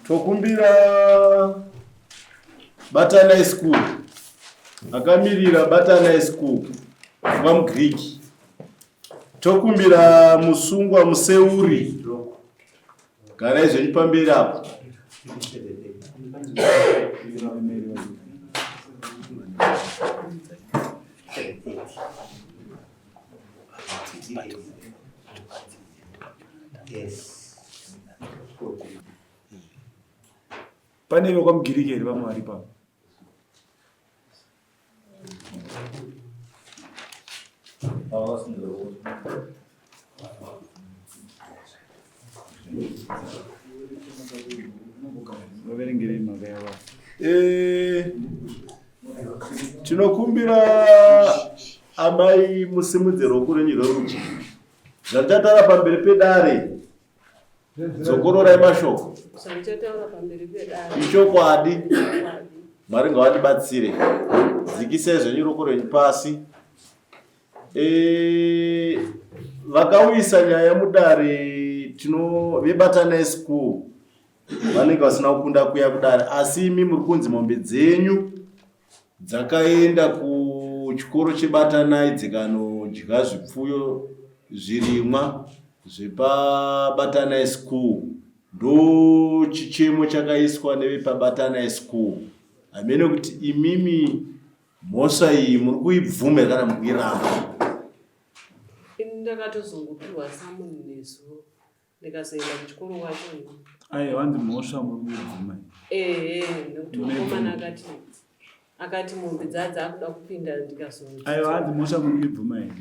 Tokumbira Batanai School. Akamirira Batanai School kwamuGreek. Tokumbira musungwa Museuri. Garai zvenyu pamberi apo. Pane vekwaMugiriki here vamwe vari pano? Vaverengerei mhaka yavo. Eh, tinokumbira amai musimudze ruoko rwenyu rwerudyi. Zvatichataura pamberi pedare Dzokororai mashoko. Zvandichataura pamberi pedare. Ichokwadi. Mwari ngavatibatsire. Dzikisai zvenyu ruoko rwenyu pasi. E, vakauyisa nyaya mudare tino vebatanai school vanenge vasina kukunda kuya kudare asi imi muri kunzi mombe dzenyu dzakaenda kuchikoro chebatanai dzikanodya zvipfuyo zvirimwa zvepabatanai school ndo chichemo chakaiswa nevepabatanai school hameno kuti imimi mhosva iyi muri kuibvuma kana mukuiramba ini ndakatozongopiwa samuni nezuro ndikazoenda kuchikoro kwacho ini Aiwa hanzi mhosva muri kuibvuma. Ehe, nekuti mukomana akati akati mombe dzaa dzakuda kupinda ndikazo. Aiwa hanzi mhosva muri kuibvuma here?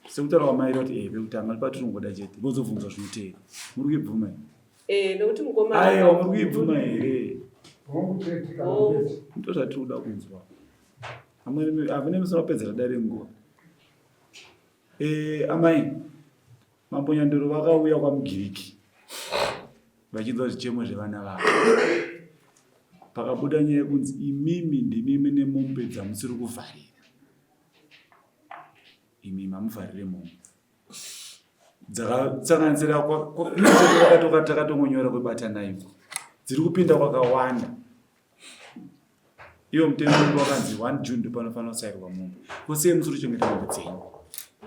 Sekutaura kwamaita kuti ehe pekutanga patiringoda chete vozobvunzwa zvinoteera. Muri kuibvuma here? Eh, nekuti mukomana Aiwa muri kuibvuma here? Hongu chete kana kwete. Ndozvatiri kuda kunzwa. Amweni amweni musina kupedzera dare nguva. Eh, amai Mambo Nyandoro vakauya kwaMugiriki vachinzwa zvichemo zvevana vavo. Pakabuda nyaya yekunzi imimi ndimi mune mombe dzamusiri kuvharira. Imimi hamuvharire mombe dzakasanganisira takatongonyora kwebatanaiko dziri kupinda kwakawanda Iyo mutemo wedu wakanzi 1 June ndopanofanira kusairwa mombe. Ko sei musiri kuchengeta mombe dzenyu?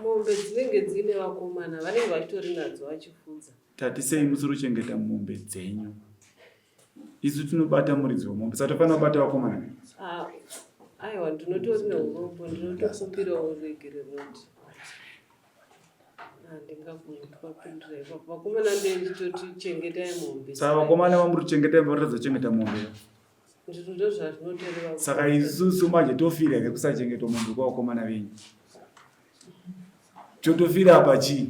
Mombe dzinenge dziine vakomana vanenge vachitori nadzo vachifudza. Tati sei musiri kuchengeta mombe dzenyu? Isu tinobata muridzi wemombe saka tofanira kubata vakomana. Ah, aiwa ndinotori neurombo ndinotokumbirawo ruregerero kuti saka vakomana vamuri kuchengetai varatidza kuchengeta mombe saka isusu manje tofira here kusachengetwa mombe kwavakomana venyu chotofira apa chii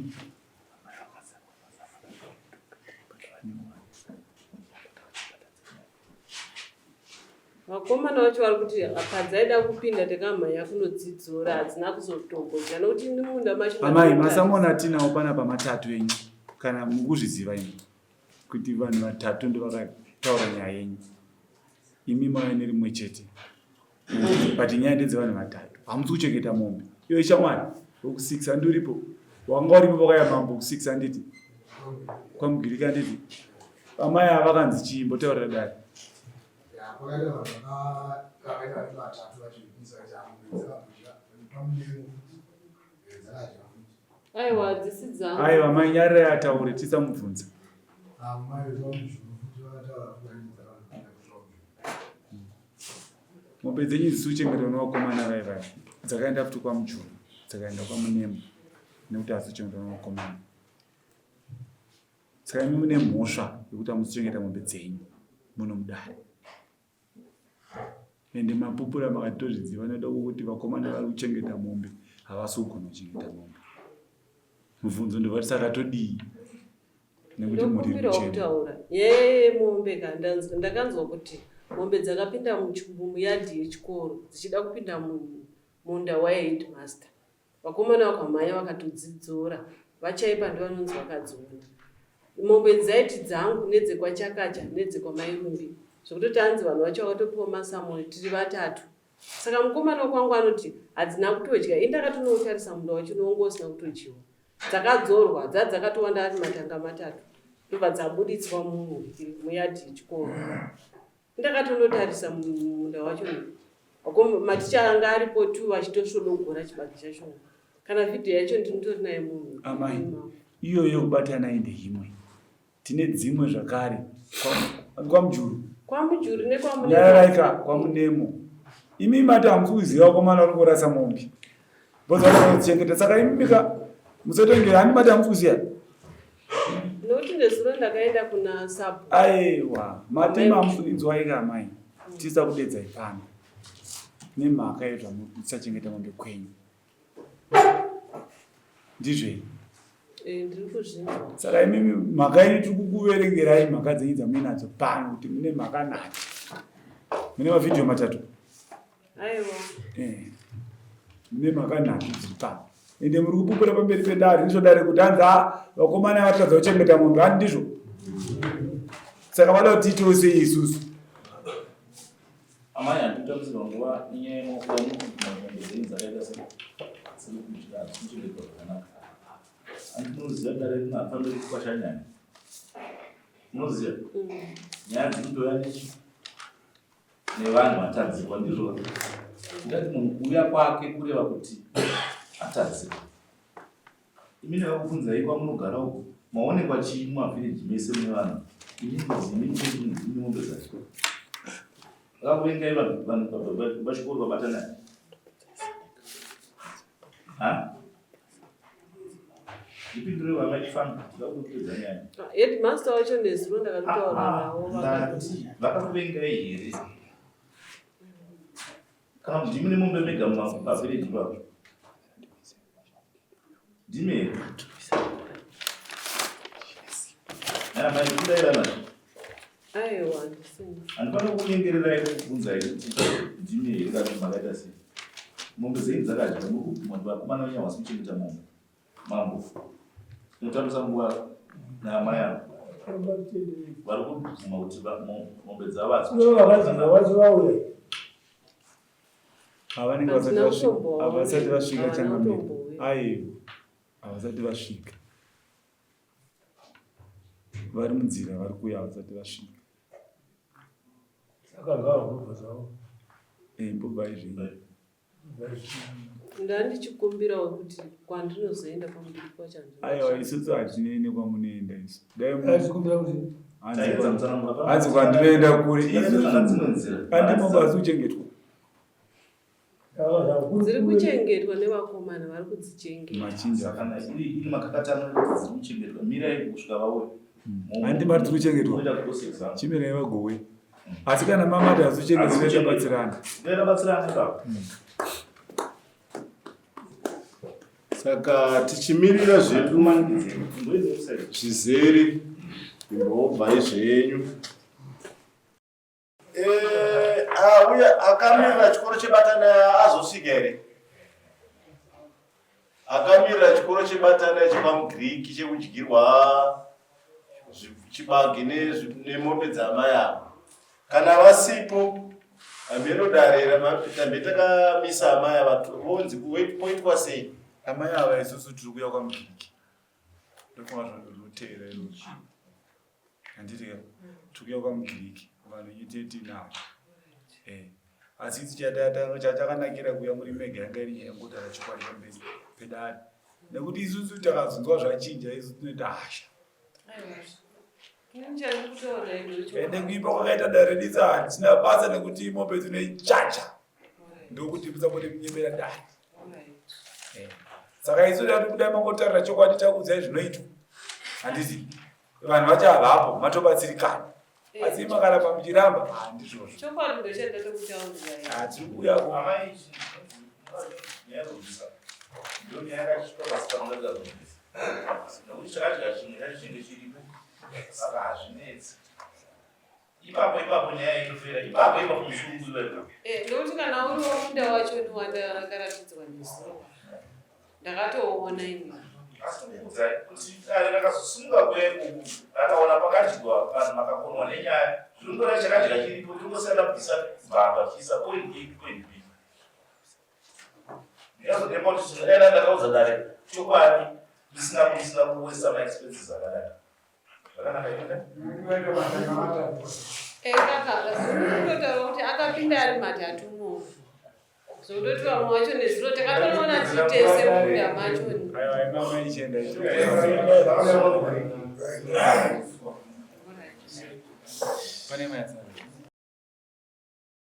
Vakomana vacho vari kuti padzaida kupinda takamhanya kunodzidzora hadzina kuzotombodya nokuti munda macho Amai masamona atinawo panapa matatu enyu kana mukuzviziva imi kuti vanhu vatatu ndovakataura nyaya yenyu imi mauya nerimwe chete but nyaya ndedzevanhu vatatu hamusi kuchengeta mombe iyo ishamwari wekusix handi uripo wanga uripo pakauya mambo kusix handiti kwamugirika handiti amai ava vakanzi chii mbotaurira dare Aiwa hadzisi dzangu. Aiwa mai nyarirai ataure tisamubvunza. Mombe dzenyu dzisi kuchengetwa nevakomana vai vaya dzakaenda futi kwaMujuru dzakaenda kwaMunemo nekuti hadzisi kuchengetwa nevakomana. Saka imi mune mhosva yekuti hamusi kuchengeta mombe dzenyu muno mudare. Ende mapupura makati tozviziva noda kuti vakomana vari kuchengeta mombe havasi kugona kuchengeta mombe. Mubvunzo ndovati saka todii? Nekuti muri kutaura nyaya yemombe ka ndakanzwa kuti mombe dzakapinda muyadhi yechikoro dzichida kupinda munda waheadmaster. Vakomana vakamhanya vakatodzidzora. VaChaipa ndovanonzi vakadziona. Mombe dzaiti dzangu nedzekwaChakacha nedzekwaMairumbi zvekutoti hanzi vanhu vacho vakatopiwa masamoni tiri vatatu. Saka mukomana wekwangu anoti hadzina kutodya ini ndakatonotarisa munda wacho unonga usina kutodyiwa. Dzakadzorwa dzadzakatowanda ari matanga matatu. Ndobva dzaburitswa muyadhi yechikoro. Ndakatondotarisa munda wacho maticha anga aripo tu vachitosvodogora chibage chacho. Kana vhidhiyo yacho ndinotori naye munhu. Amai, iyoyo kubatanai ndeimwe. Tine dzimwe zvakare kwaMujuru. KwaMujuru nekwaMunemo. Nyararaika kwaMunemo. Imi mati hamusi kuziva vakomana vari kurasa mombe. Vozochengeta saka imika musatongera handi mati hamusi kuziva. Nokuti nezuro ndakaenda kuna sabu. Aiwa, matema hamusi inzwai ka amai. Tisa kudedzai pano. Nemhaka yezvamusachengeta mombe kwenyu. Ndizvo here? Eh, ndiri kuzvinzwa. Saka imimi mhaka yenyu tiri kukuverengerai mhaka dzenyu dzamuinadzo pano kuti mune mhaka nhatu. Mune mavhidhiyo matatu. Aiwa. Eh. Mune mhaka nhatu dziri pano. Ende muri kupupura pamberi pedare, ndizvo dare kuti hanzi ah, vakomana vatadza kuchengeta mombe, handi ndizvo? Saka vada kuti tiitewo sei isusu? Amai handikutambisirwa nguva nenyaya yemaoko yamuri dzenyu dzakaita se dziri kudya hadzisi kuchengetwa zvakanaka. Hanti munoziva dare rino harifaniri kukwasha nyaya. Munoziva nyaya dzinotouya nechi nevanhu vatadzirwa ndizvo ndati munhu kuuya kwake kureva kuti atadzirwa. Imi ndakakubvunzai kwamunogara uko maonekwa chii mumavillage mese mune vanhu imi ndimi ndimi mombe dzacho vakakuvengai vanhu vachikoro vabatanai ha ndipindure vamaifamba tida kutopedza nyaya Headmaster wacho nezuro ndakatotaura navo ndati vakakuvengai here Kana ndimi nemombe mega mumavillage ipapo. Ndimi here? Nana mai kudaira nazvo. Aiwa, handisina. Handifana kunyengererai kukubvunzai kuti ndimi here kana kuti makaita sei. Mombe dzenyu dzakadya muri kubvuma kuti vakomana venyu havasi kuchengeta mombe. Mambo. Tinotambisa nguva naamai ava. Vari kubvuma kuti mombe dzavo hadzisi vauya. Havanenge havasati vasvika changamire. Aiwa. Havasati vasvika. Vari munzira vari kuuya havasati vasvika. Saka ngavambobva zvavo. Eh, mbobvai zvenyu. Ndandichikumbirawo kuti kwandinozoenda pamberi kwacho Aiwa, isusu hatinei nekwamunoenda isu. Dai hanzi kwandinoenda kure isusu andimo basi kuchengetwa. Dziri kuchengetwa nevakomana vari kudzichengeta. Machinja. Kana iri makakatano dziri kuchengetwa mirai kusvika vauya. Handi mari dziri kuchengetwa. Chimirai vagowe. Asi kana mamati hadzichengeti tinobatsirana. Tinobatsirana ipapo. Saka tichimirira zvedu zvizere imbobvai zvenyu. Eh, auya akamirira chikoro chebatana azosvika here? Akamirira chikoro chebatana chepamuGiriki chekudyirwa chibage nemombe dzamai avo. Kana vasipo hameno dare tambe takamisa amai ava vonzi poitwa sei? Amai ava isusu tiri kuuya kwaMugiriki. Ndofunga zvamuteera irozvo. Handiti ka? Tiri kuuya kwaMugiriki vanhu nyite tinavo. Eh. Asi isu chachakanakira kuuya muri mega yanga iri nyaya yekutaura chokwadi pamberi pedare. Nekuti isusu takazonzwa zvachinja isu tinoita hasha. Ende kuipa kwakaita dare ritsa hatina basa nekuti mombe dzinoichacha ndokuti musambode kunyepera dare. Eh. Saka isu tati kudai mangotarira chokwadi takuudzai zvinoitwa. Handiti vanhu vacho havapo matobatsirikana. Eh. Asi makaramba muchiramba handizvozvo. Chokwadi ndochandatokutaurirai. Hatiri kuuya ku Amai nekuti chakadya chimwe chacho chinenge chiripo saka hazvinetsi ipapo ipapo nyaya inofera ipapo ipapo musungu ipapo eh, nekuti kana uri womunda wacho ndiwandakaratidzwa nezuro ndakatoona ini asi kukuudzai kuti dare rakazosimuka kuya ikoku rakaona pakadyiwa vanhu vakakonwa nenyaya zvirongora chakadya chiripo tongosiyana kubvisa mbamba tichiisa point a point b Ndinozodemba kuti zvingadai ndakaudza dare chokwadi ndisina ndisina kuwesta maexpenses akadai. Kutotaura kuti akapinda ari matatu mo, zvokutoti vamwe vacho nezuro takatonoona tiri tese munda macho. Aiwa, mama, ichienda. Pane mayasara.